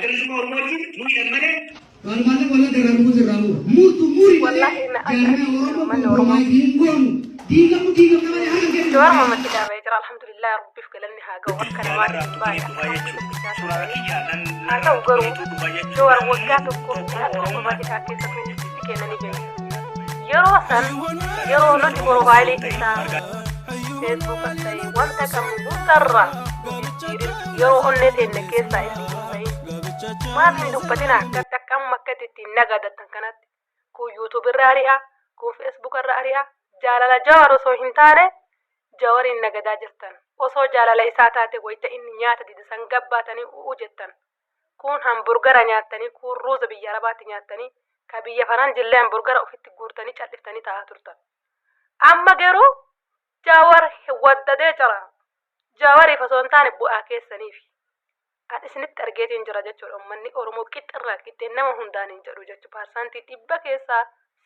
Adda Bilisummaa Oromoo wajjin nu hidhan malee Walumaa walla dararuu sirraa murtu muri malee Wallaahi na jaarmee ajaa'ibsiisan Oromoo uummanni Oromoo. compromise hin goonu. Diigamu diigamna malee harka kennu. Jawaar Mohaammed hidhaa jira. Alhamdulillah, Rabbiif galanni haa ga'u. Akka Jaalarraa namaatti tuqanii baay'ee dhufaa akka jechuudha. guddaa Suuraa ta'e. kiyyaa nan Haa ta'u garuu niituu dhufaa jechuudha. Jawaar waggaa tokkoof Tokko ji'a 7 Oromoo hidhaa keessa ture itti kennanii beeku. Yeroo san yeroo nuti profile isaa Facebookas ta'e wanta qabnu hundarraa nu jijjiirin, yeroo onnee teenne keessaa inni hin bahin, maaf hin dubbatina? Akkatti akka amma akkatti ittiin nagadattan kanatti kun YouTube irra ari'a, kun Facebook irra ari'a. Jaalala Jawar osoo hin taane Jawariin nagadaa jirtan. Osoo jaalala isaa taate wayita inni nyaata dide san gabbaatanii u'u jettan. Kuun hamburgara nyaattanii, kuun ruuza biyya arabaatti nyaattanii, ka biyya faranjillee hamburgara ofitti guurtanii cal'iftanii taa'aa turtan. Amma garuu Jawar waddadee jira. Jawariif osoo hin taane bu'aa keessaniifi. An isinitti argeetiin jira jechuudha. Uummanni Oromoo qixxirraa qixxee nama hundaan hin jedhu jechuudha.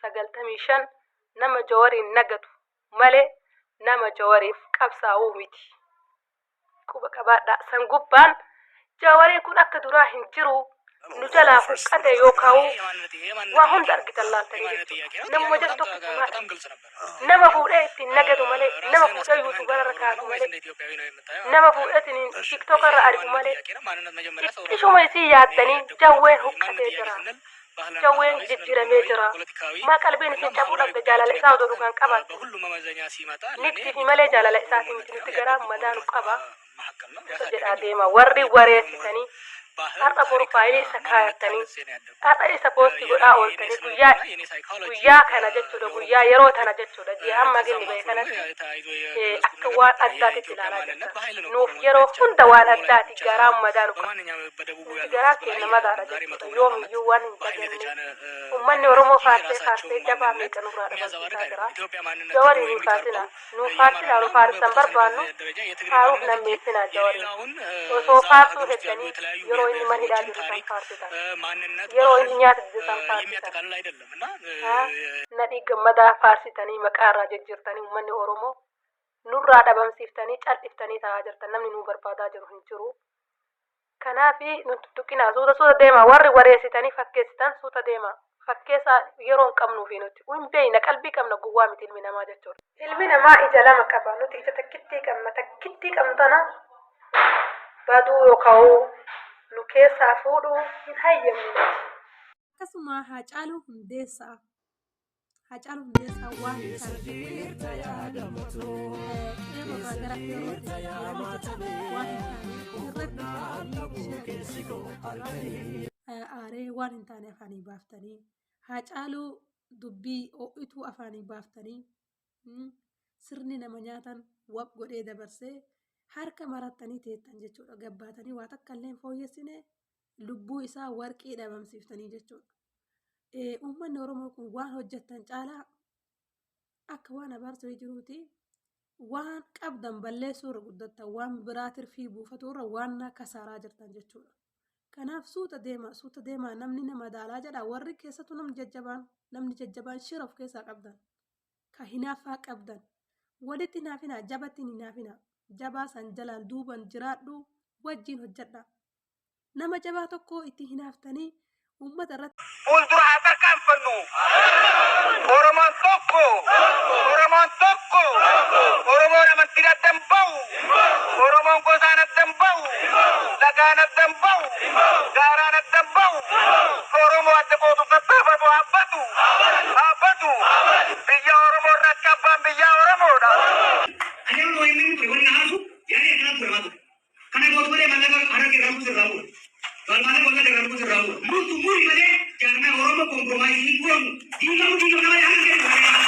95% nama Jawariin nagatu malee nama Jawariif qabsaa'uu miti. Quba qabaadhaa. San gubbaan Jawariin kun akka duraa hin jiru. Nu jalaa huqqate yookaan waa hunda argitan laaltanii jechuudha. Namuma jedhu tokko cimaadha. Nama fuudhee ittiin nagatu malee, nama fuudhee YouTuber irra kaatu malee, nama fuudhee ittiin TikTok irra ari'u malee, xiqqishuma isii yaaddanii Jawween huqqatee jira. Jawween jijjiiramee jira. Maa qalbiin isin cabuu dhabde? Jaalala isaa odoo dhugaan qabaatte. Nigdii fi malee jaalala isaatii miti, nuti garaa madaa nu qaba. Isa jedhaa deema. Warri wareessitanii har'a profile isa kaayattanii, har'a isa post godhaa ooltanii, guyyaa guyyaa kana jechuudha, guyyaa yeroo tana jechuudha, ji'a amma ginni bahe kanatti akka waan addaatitti ilaalaa jirtan. Nuuf yeroo hunda waan addaati, garaan madaa nu qaba. Nuti garaa keenya madaadha jechuudha, yoomiyyuu waan hin daganne. Ummanni Oromoo faarsee faarsee jabaa meeqa nurraa dhabamsiisaa jira. Jawarii hin faarsina. Nuuf faarsinaa, nu faarsan barbaannu faaruuf nammeessinaa. Jawariin osoo faarsuu heddanii yeroo inni man hidhaa jiru san faarsitan, yeroo inni nyaata dide san faarsitan, Nadhii Gammadaa faarsitanii maqaa irraa jijjiirtanii ummanni Oromoo nurraa dhabamsiiftanii cal'iftanii taa'aa jirtan. Namni nuu barbaadaa jiru hin jiru. Kanaaf nun tuttuqinaa, suuta suuta deemaa. Warri wareessitanii fakkeessitan suuta deemaa. Fakkeessaa yeroo hin qabnuufi nuti. Hin beekna, qalbii qabna, gowwaa miti ilmi namaa jechuudha. Ilmi namaa ija lama qaba, nuti ija takkittii qabna. Takkittii qabnu tana baduu yookaan nu keessaa fuudhuu hin hayyamnu nuti. Akkasuma Haacaaluu Hundeessaa. Haacaaluu Hundeessaa waan hin taane Haacaaluun qeerroo irraa gara qeerrootti jijjiirame jedhama. Waan hin taane irratti aaree waan hin taane afaanii baaftanii, Haacaaluu dubbii ho'ituu afaanii baaftanii, sirni nama nyaatan waq godhee dabarsee harka marattanii teettan jechuudha. Gabbaatanii waa takka illee hin fooyyessine, lubbuu isaa warqii dhabamsiiftanii jechuudha. Uummanni Oromoo kun waan hojjettan caalaa akka waan abaarsa jiruuti. Waan qabdan balleessuu irra guddattan, waan biraa tirfii buufatu irra waan kasaaraa jirtan jechuudha. Kanaaf suuta deema, suuta deemaa, namni nama daalaa jedha. Warri keessattuu namni jajjabaan shira of keessaa qabdan, ka hinaaffaa qabdan, walitti hinaafinaa, jabatti hin hinaafinaa. Jabaa san jalaan duuban jiraadhu, wajjin hojjedha. Nama jabaa tokko itti hinaaftanii uummata irratti Fuuldura haa tarkaanfannu. Oromoon tokko. Oromoon tokko. Oromoon amantiin adda hin bahu. Oromoon gosaan adda hin bahu. Lagaan adda hin bahu. Gaaraan adda hin bahu. Oromoo adda qooduuf tattaafatu haabbatu. Haabbatu. Biyya Oromoo irratti abbaan biyyaa Oromoodha. Ani amma OMN ture wanni haasu yaada akkanaa ture maa ture. Kana gootu malee mallaqa Harargee irraa buusu irraa bu'a. Balmaalee Wallagga irraa buusu irraa bu'a. Murtu muri malee jaarmee Oromoo compromise hin godhamu. Diigamu diigamna malee harka kennu malee.